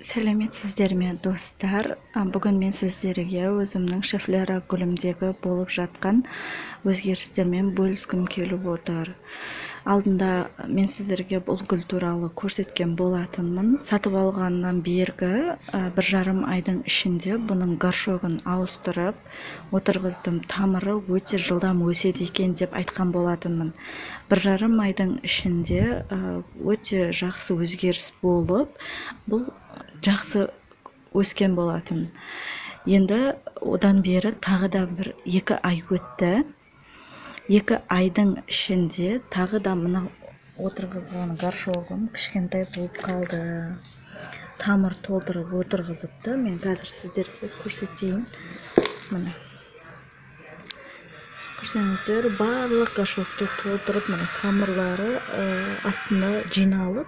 Сәлеметсіздер ме, достар? Бүгін мен сіздерге өзімнің шефлера гүлімдегі болып жатқан өзгерістермен бөліскім келіп отыр. Алдында мен сіздерге бұл гүл туралы көрсеткен болатынмын. Сатып алғаннан бергі 1,5 айдың ішінде бұның горшогын ауыстырып отырғыздым. Тамыры өте жылдам өседі екен деп айтқан болатынмын. 1,5 айдың ішінде өте жақсы өзгеріс болып, бұл жақсы өскен болатын. Енді одан бері тағы да 1-2 ай өтті. 2 айдың ішінде тағы да мына отырғызған горшогым кішкентай болып қалды. Тамыр толтырып отырғызыпты. Мен қазір сіздерге көрсетейін. Міне. Көрсеңіздер, барлық горшокты толтырып, міне тамырлары астына жиналып,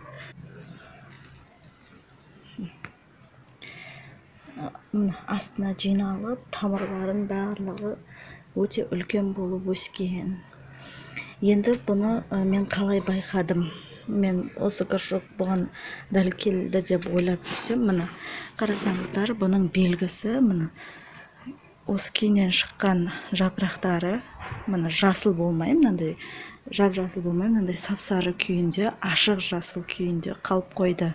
астына жиналып, тамырларын барлығы өте үлкен болып өскен. Енді бұны мен қалай байқадым? Мен осы горшок бұған дәл келді деп ойлап жүрсем, міне қарасаңыздар, бұның белгісі міне осы кейіннен шыққан жапырақтары міне жасыл болмай, мынандай жап-жасыл болмай, мынандай сап-сары күйінде, ашық жасыл күйінде қалып қойды.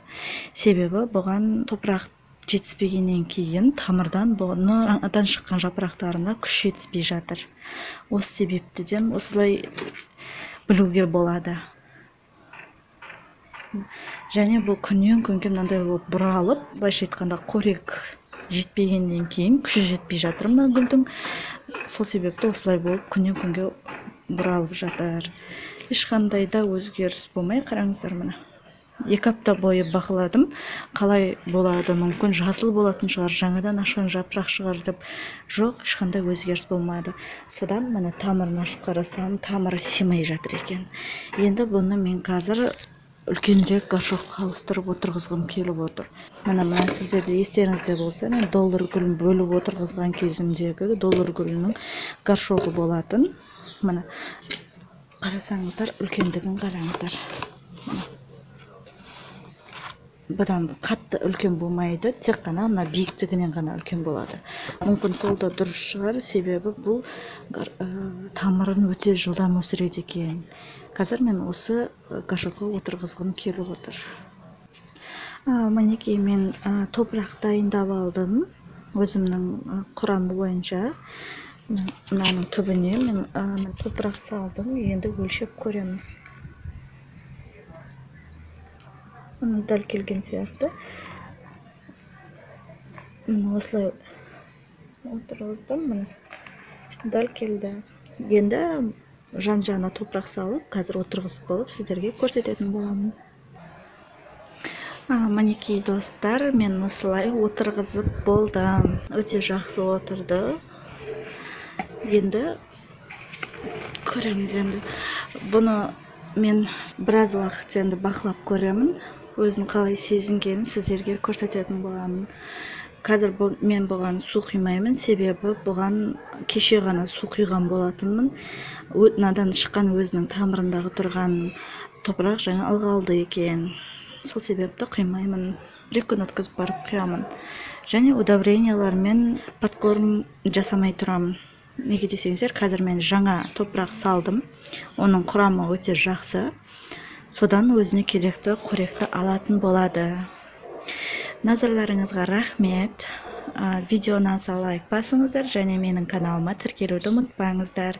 Себебі бұған топырақ жетіспегеннен кейін тамырдан бұны жаңадан шыққан жапырақтарына күш жетіспей жатыр. Осы себептіден осылай білуге болады. Және бұл күннен күнге мынандай болып бұралып, былайша айтқанда қорек жетпегеннен кейін күші жетпей жатыр мына гүлдің. Сол себепті осылай болып күннен күнге бұралып жатыр. Ешқандай да өзгеріс болмай, қараңыздар, міне. 2 апта бойы бақыладым. Қалай болады, мүмкін жасыл болатын шығар, жаңадан ашқан жапырақ шығар деп. Жоқ, ешқандай өзгеріс болмады. Содан міне тамырын ашып қарасам, тамыры симай жатыр екен. Енді бұны мен қазір үлкенірек горшокқа ауыстырып отырғызғым келіп отыр. Міне, мына сіздерде естеріңізде болса, мен доллар гүлін бөліп отырғызған кезімдегі доллар гүлінің горшогы болатын. Міне, қарасаңыздар, үлкендігін қараңыздар. Міне. Бұдан қатты үлкен болмайды, тек қана мына биіктігінен ғана үлкен болады. Мүмкін сол да дұрыс шығар, себебі бұл тамырын өте жылдам өсіреді екен. Қазір мен осы горшокқа отырғызғым келіп отыр. Мінекей мен топырақ дайындап алдым өзімнің құрамы бойынша. Мынаның түбіне мен топырақ салдым, енді өлшеп көремін. Міне дәл келген сияқты. Міне осылай отырғыздым, міне дәл келді. Енді жан-жағына топырақ салып, қазір отырғызып болып сіздерге көрсететін боламын. Мінекей достар, мен осылай отырғызып болдым. Өте жақсы отырды. Енді көреміз енді. Бұны мен біраз уақыт енді бақылап көремін. Өзін қалай сезінгенін сіздерге көрсететін боламын. Қазір мен бұған су құймаймын, себебі бұған кеше ғана су құйған болатынмын. Мынадан шыққан өзінің тамырындағы тұрған топырақ жаңа ылғалды екен. Сол себепті құймаймын. 1 күн өткізіп барып құямын. Және удобрениялармен подкорм жасамай тұрамын. Неге десеңіздер, қазір мен жаңа топырақ салдым. Оның құрамы өте жақсы. Содан өзіне керекті қоректі алатын болады. Назарларыңызға рахмет. Видео ұнаса лайк басыңыздар және менің каналыма тіркелуді ұмытпаңыздар.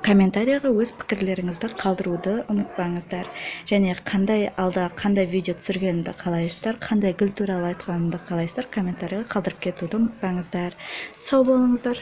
Комментарияға өз пікірлеріңізді қалдыруды ұмытпаңыздар. Және алда қандай видео түсіргенімді қалайсыздар, қандай гүл туралы айтқанымды қалайсыздар, комментарияға қалдырып кетуді ұмытпаңыздар. Сау болыңыздар.